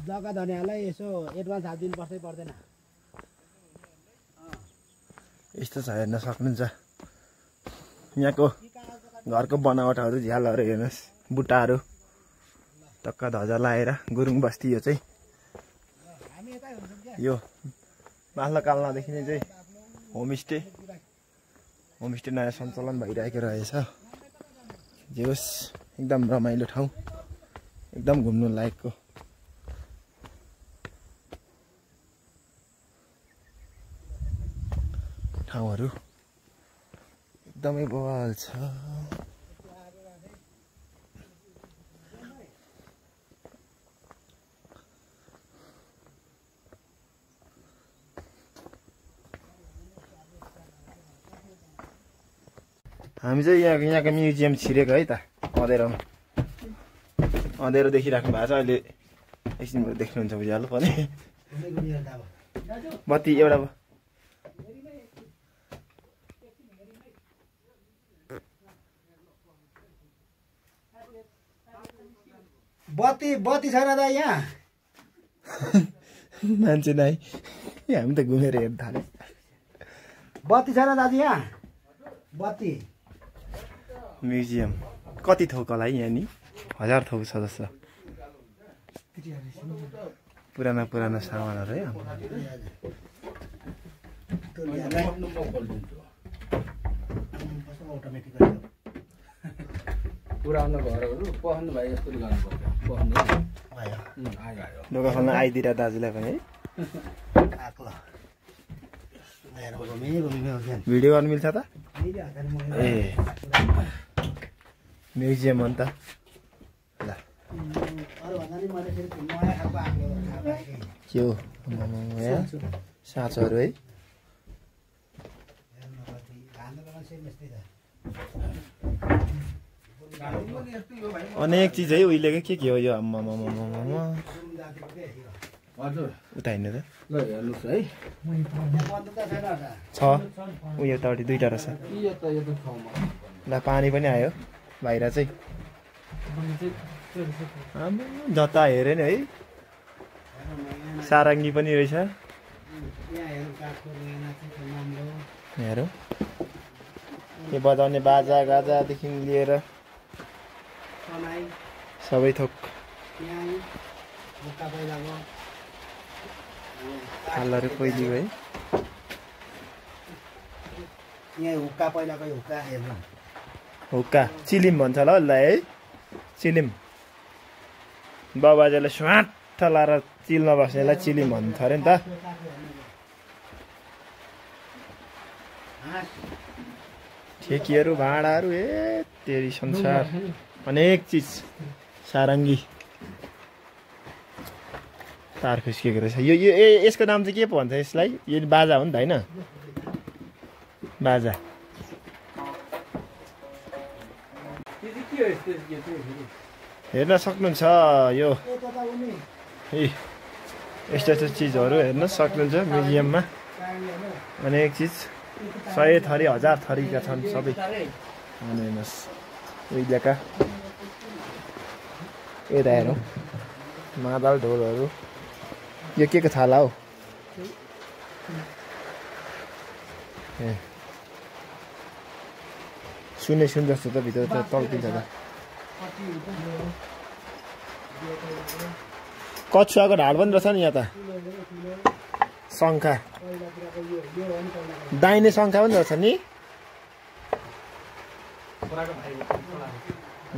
जग्गा धनियालाई यसो एडभान्स हालिदिनु पर्छ पर्दैन यस्तो छ हेर्न सक्नुहुन्छ यहाँको घरको बनावटहरू झ्यालहरू हेर्नुहोस् बुट्टाहरू टक्क ध्वजा लाएर गुरुङ बस्ती यो चाहिँ यो बाल्यकालमा देखिने चाहिँ होमस्टे नयाँ सञ्चालन भइरहेको रहेछ जे होस् एकदम रमाइलो ठाउँ एकदम घुम्नु लायकको ठाउँहरू एकदमै बवाल छ हामी चाहिँ यहाँको म्युजियम छिरेको है त अँधेरोमा अँधेरो देखिराख्नु भएको छ अहिले एकछिनबाट देख्नुहुन्छ उज्यालो पनि बत्ती एउटा बत्ती छैन त यहाँ मान्छे नै हामी त घुमेर हेर्न थाले बत्ती छैन दाजु यहाँ बत्ती म्युजियम कति थोक होला यहाँ नि 1000 थोक छ जस्तो पुराना सामानहरू है पुरानो घरहरू पहनु भाइ यस्तो गर्नुपर्छ ढोका खोल्न आइदिएर दाजुलाई पनि भिडियो गर्नु मिल्छ त ए म्युजियम हो नि त ल के हो साँचोहरू है अनेक चिज है उहिलेको के हो यो उता हिँड्नु त छ उयो त दुईवटा रहेछ ल पानी पनि आयो बाहिर चाहिँ जता हेऱ्यो नि है सारङ्गी पनि रहेछ हेरौँ यो बजाउने बाजा गाजादेखि लिएर सबै थोक हालहरू पहिली है हुक्का चिलिम भन्छ ल उसलाई है चिलिम बाबाजेले स्वाट लाएर चिल्न बस्नेलाई चिलिम भन्छ अरे नि त ठेकीहरू भाँडाहरू ए तेरी संसार अनेक चिज सारङ्गी तार खुस्किएको रहेछ यो यसको नाम चाहिँ के पो भन्छ यसलाई यो बाजा हो नि त होइन बाजा हेर्न सक्नुहुन्छ यो यस्तो चिजहरू हेर्न सक्नुहुन्छ म्युजियममा अनेक चिज 100 थरी 1000 थरीका छन् सबै हेर्नुहोस् उहिलेका यता हेरौँ मादल ढोलहरू यो के को थाला हो सुन जस्तो त भित्र त तल्किन्छ त कछुवाको ढाड पनि रहेछ नि यहाँ त शङ्खा दाहिने शङ्खा पनि रहेछ नि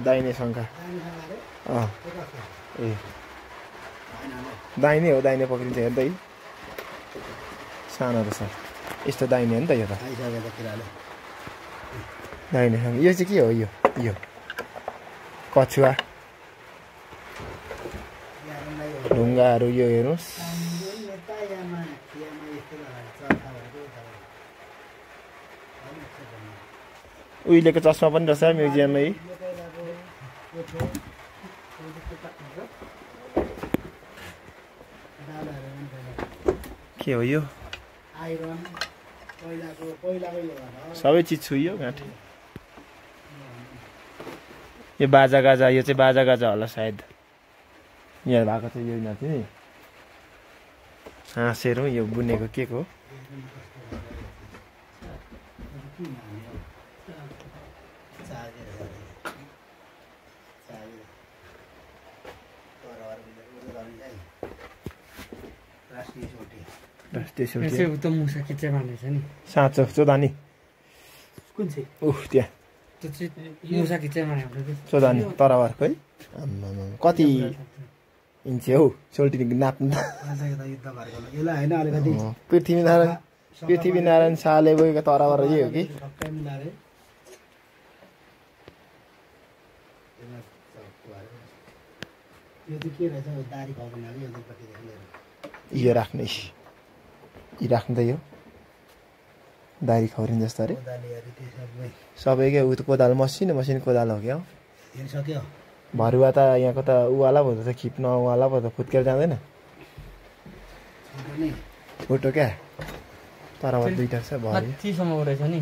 दाहिने शङ्खा ए दाहिने हो दाहिने पक्रिन्छ हेर्दै सानो रहेछ यस्तो दाहिने हो नि त यो त दाहिने शङ्खा यो चाहिँ के हो यो कछुवा ढुङ्गाहरू यो हेर्नुहोस् उहिलेको चस्मा पनि रहेछ म्युजियममै के हो यो सबै चिज छु यो गाँठी यो बाजा गाजा यो चाहिँ बाजा गाजा होला सायद यहाँ भएको चाहिँ यो माथि नि हाँसेर यो बुनेको के को त मुसा खिच्चा मार्नेछ नि साँचो चोदानी कुन चाहिँ उफ त्यहाँ त्यो चाहिँ मुसा खिच्चा मार्ने हुन्छ चोदानी तरावरको है कति इन्च हौ सोल्टी नाप्नु युद्ध गरेको यसलाई होइन अलिकति पृथ्वीनारायण शाहले गएको तरावर यही हो कि टक्कै मिलाएर यो चाहिँ के रहेछ दारी खाउनु लागि यो दुईपट्टिदेखि लिएर यो राख्ने यी राख्नु त यो दारी खौरिन जस्तो अरे कोदालीहरू त्यो सबै सबैकै उ कोदाल मसिनो कोदाल हो क्या हेरिसक्यो भरुवा त यहाँको त उवाला पो त खिप्न उवाला पो त फुत्केर जाँदैन फोटो क्या तरावर दुईटा छ भरि माथिसम्म रहेछ नि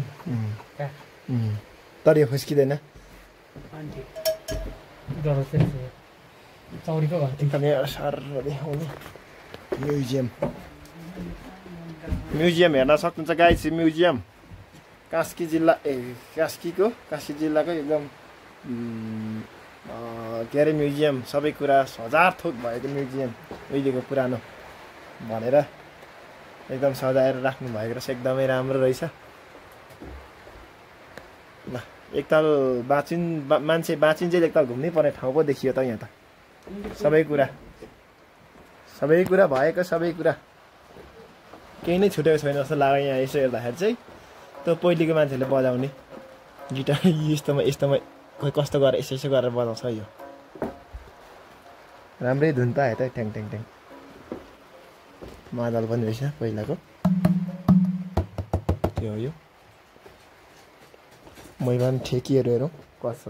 तर यो खुस्किँदैन चौरीको घर सर देखाउने म्युजियम हेर्न सक्नुहुन्छ गाइस म्युजियम कास्की जिल्ला कास्की जिल्लाको एकदम के अरे म्युजियम सबै कुरा 1000 थोक भएको म्युजियम उहिलेको पुरानो भनेर एकदम सजाएर राख्नु भएको रहेछ एकदमै राम्रो रहेछ ल एकताल मान्छे बाँचिन्जेल एकताल घुम्नै पर्ने ठाउँ पो देखियो त यहाँ त सबै कुरा भएको सबै कुरा केही नै छुटेको छैन जस्तो लाग्यो यहाँ यसो हेर्दाखेरि चाहिँ त्यो पहिलेको मान्छेले बजाउने गिटार यस्तोमा खोइ कस्तो गरेर यसो गरेर बजाउँछ यो राम्रै धुन पायो त ट्याङ ट्याङ ट्याङ मादल पनि रहेछ पहिलाको त्यो हो यो मैले पनि ठेकीहरू हेरौँ कस्तो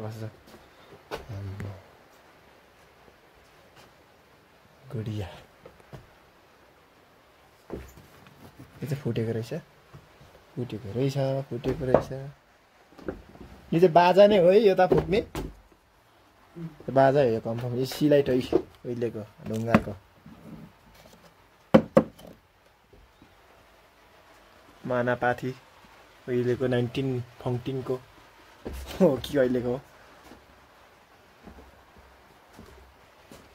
गुडिया यो चाहिँ फुटेको रहेछ यो चाहिँ बाजा नै हो है यो त फुट्ने बाजा हो यो कन्फर्म यो सिलाइट है उहिलेको ढुङ्गाको मानापाथी उहिलेको 1914 को हो कि अहिलेको हो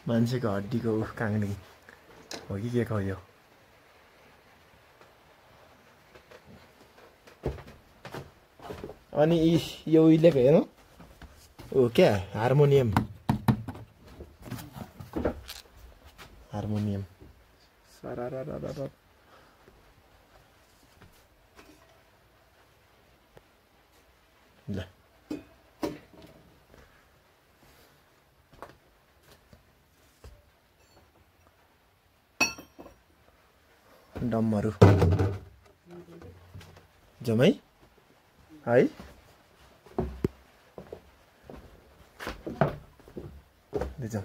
मान्छेको हड्डीको काङ्डिङ हो कि के हो यो अनि यो उहिलेको हेर्नु ओ क्या हार्मोनियम सरारा ल डमहरू जमै है जाउँ